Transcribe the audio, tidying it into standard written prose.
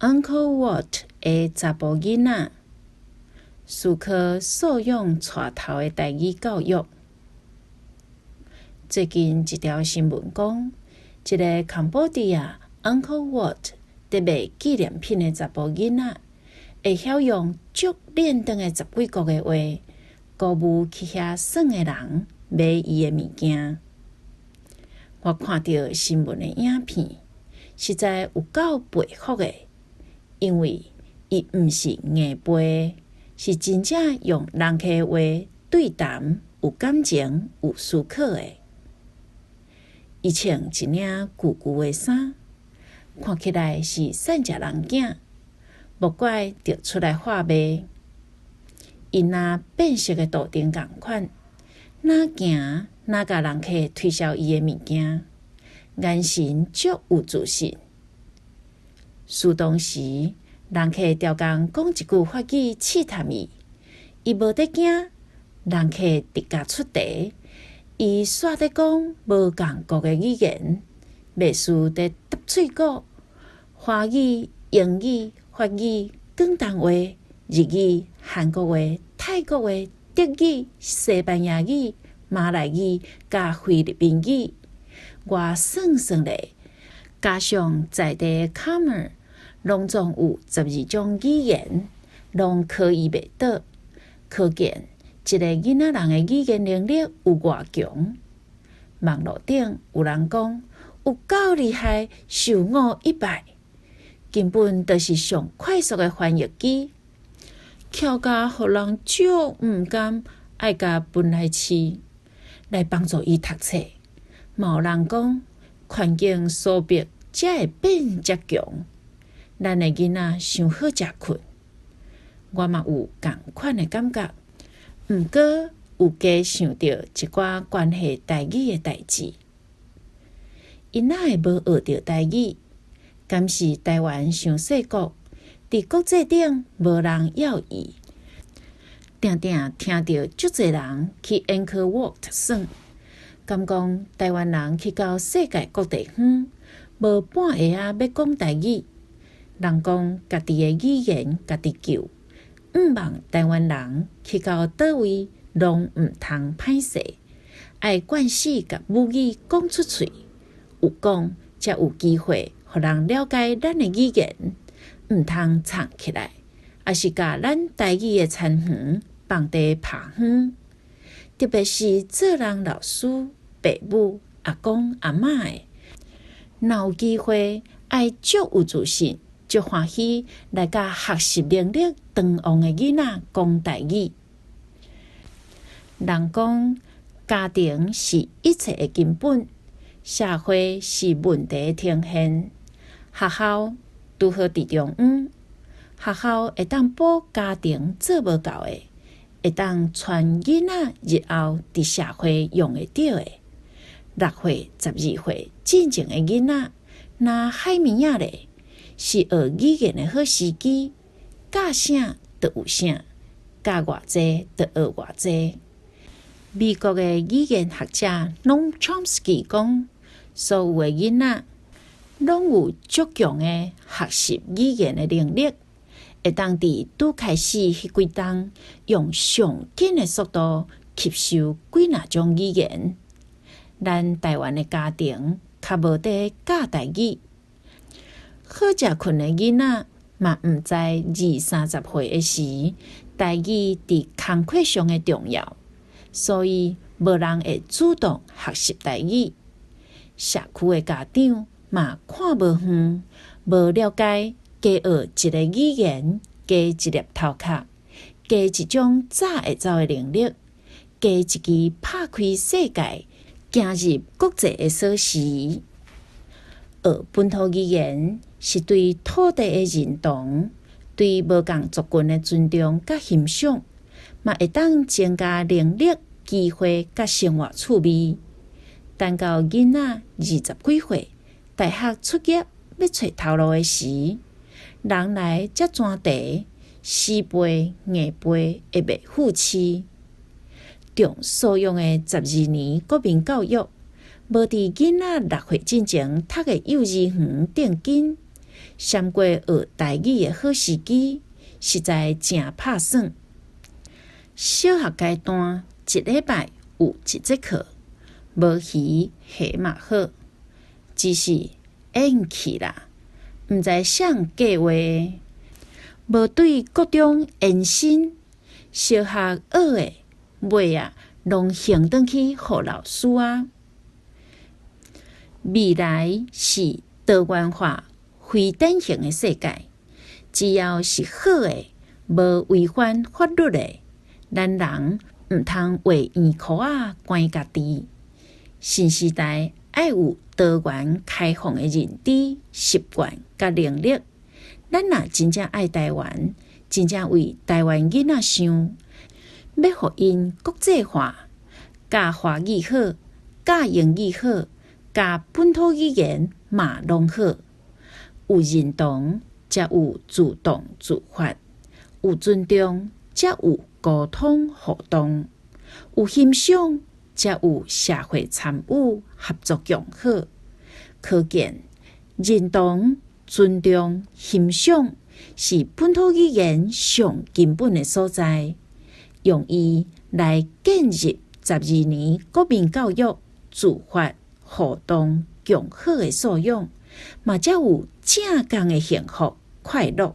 Angkor Wat 的查埔囡仔，思考素養帶頭的台語教育。最近一條新聞講，一個 Cambodia Angkor Wat 佇賣紀念品的查埔囡仔，會曉用足輪轉的十幾國的話，鼓舞去遐耍的人買伊的物件。我看著新聞的影片，實在有夠佩服的，因為伊毋是硬背，是真正用人客話對談，有感情、有思考的。伊穿一領舊舊的衫，看起來是散食人囝，無怪著出來販賣。伊若變色的桌燈仝款，若行若共人客推銷伊的物件，眼神足有自信。適當時，人客刁工講一句法語試探伊，伊無佇驚，人客直共出題，伊煞佇講無仝國的語言，袂輸佇揼喙鼓，華語、英語、法語、廣東話、日語、韓國話、泰國話、德語、西班牙語、馬來語佮菲律賓語，我算算咧，加上在地卡門，攏總有12種語言，攏可以袂倒。可見一個囡仔人的語言能力有偌強。網路頂有人講有夠厲害，受我一拜，根本就是上快速的翻譯機，巧甲予人足毋甘，愛共分來飼，來幫助伊讀冊。嘛有人講，環境所逼，才會變遮強。咱的囡仔傷好食睏，我嘛有仝款的感覺。毋過有加想著一寡關係台語的代誌。𪜶哪會無學著台語？敢是台灣傷細國，佇國際頂無人要伊？定定聽著足濟人去 Angkor Wat 耍，敢講台灣人去到世界各地方，無半個仔欲講台語。人講家己的語言家己救，向望台灣人去到佗位攏毋通歹勢，愛慣勢共母語講出喙，有講才有機會予人了解咱的語言，毋通藏起來，抑是共咱台語的田園放佇曬昏。特別是做人老師、爸母、阿公、阿嬤的，若有機會，愛足有自信。足歡喜來共學習能力長旺的囡仔講台語。人講家庭是一切的根本，社會是問題的呈現。學校拄好佇中央，學校會當補家庭做無夠的，會當傳囡仔日後佇社會用會著的。6歲、12歲進前的囡仔，若海綿仔咧，是學語言的好時機，教啥就有啥，教偌濟就學偌濟。美國的語言學者 Noam Chomsky 講，所有的囡仔攏有足強的學習語言的能力，會當佇拄開始彼幾冬用上緊的速度吸收幾若種語言。咱台灣的家庭較無佇教台語。好食睏的囡仔嘛，毋知二三十歲的時，台語佇工課上的重要，所以無人會主動學習台語。社區的家長嘛看無遠，無了解加學一个語言，加一粒頭殼，加一種紮會走的能力，加一支拍開世界、行入國際的鎖匙。學本土語言是對土地的認同，對無仝族群的尊重佮欣賞，嘛會當增加能力、機會佮生活趣味。等到囡仔二十幾歲，大學畢業欲揣頭路的時，人來才專題，死背硬背會袂赴市。重素養的12年國民教育，無佇囡仔6歲進前讀的幼兒園奠根，閃過學台語的好時機，實在誠拍算。小學階段一禮拜有一節課，無魚蝦嘛好，只是厭去啦，毋知啥人計畫，無對國中延伸，小學學的尾仔攏還轉去予老師啊。未來是多元化、非典型的世界，只要是好的，無違反法律的，咱人毋通畫圓箍仔關家己。新時代愛有多元開放的認知、習慣佮能力。咱若真正愛台灣，真正為台灣囡仔想，欲予𪜶國際化，教華語好，教英語好，教本土語言嘛攏好。有認同，才有自動自發；有尊重，才有溝通互動；有欣賞，才有社會參與合作共好。可見，認同、尊重、欣賞是本土語言上根本的所在。用伊來建立12年國民教育自發互動共好的素養，嘛才有正港的幸福快樂。